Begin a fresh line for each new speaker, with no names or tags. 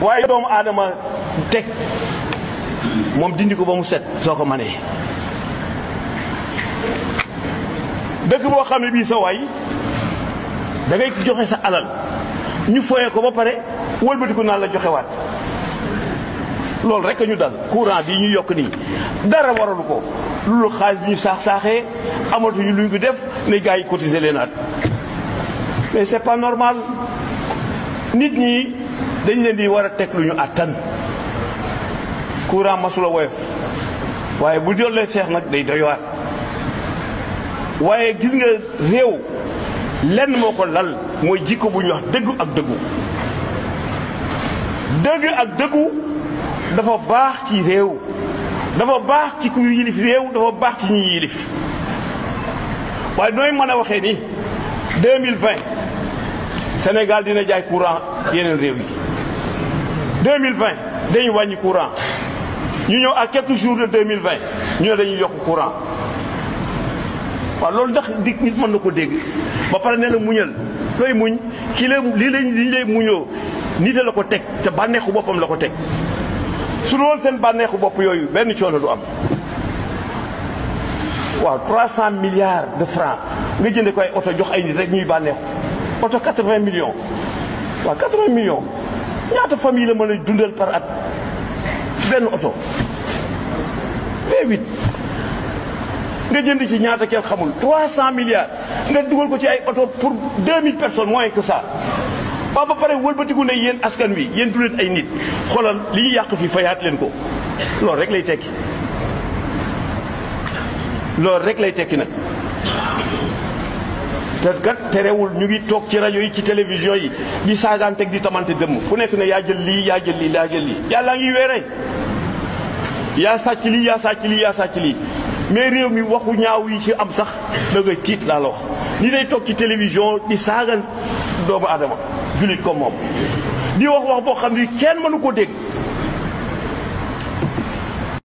waaye doomu aadama teg moom dindi ko ba mu set soo ko manee dëkk boo xam ne bii sa waay da ngay joxe sa alal ñu foyee ko ba pare wëlbatiku naan la joxewaat loolu rek ñu dal courant bi ñu yokk nii dara waralu ko loolu xaalis bi ñu saaxee amatuñu luñ ko def ne gars yi cotiser leen at mais c'est pas normal nit ñi dañ leen di war a teg lu ñu àttan courant masula woyof waaye bu doon leen seex nag day doy waar waaye gis nga réew lenn moo ko lal mooy jikko bu ñuy wax dëggu ak dëggu dëgg ak dëggu dafa baax ci réew dafa baax ci ku yilif réew dafa baax ci ñi yilif waaye nooy mën a waxee ni 2020 Sénégal dina jaay courant yeneen réew yi 2020 dañu wàññi courant ñu ñëw à quelques jours de 2020 ñu ne dañuy yokk courant waaw loolu ndax nit mën na ko dégg ba pare nee na muñal looy muñ ki la li lay muñoo nit la ko teg te bànneexu boppam la ko teg su loolu seen bànneexu bopp yooyu benn coono du am waaw 300 milliards de francs nga jënde ko ay oto jox ay nit rek ñuy bànneexu oto 80 millions waaw 80 millions ñaata famille la mën a dundal par at benn oto V8 nga jënd ci ñaata kenn xamul 300 milliards nga dugal ko ci ay oto pour 2000 personnes moins que ça ba pare wëlbatiku ne yéen askan wi yéen du leen ay nit xoolal li ñu yàq fi fayaat leen ko loolu rek lay tekki loolu rek lay tekki nag te kat terewul ñu ngi toog ci rajo yi ci télévision yi di saagaanteeg di tamante dëmm ku nekk ne yaa jël lii yaa jël lii yaa jël lii yàllaa ngi weere yaa sàcc lii yaa sàcc lii yaa sàcc lii mais réew mi waxu ñaaw yi ci am sax da ngay tiit laa la wax ni day toog ci télévision di saagan doomu aadama jullit comme moom di wax boo xam ni kenn mënu ko dégg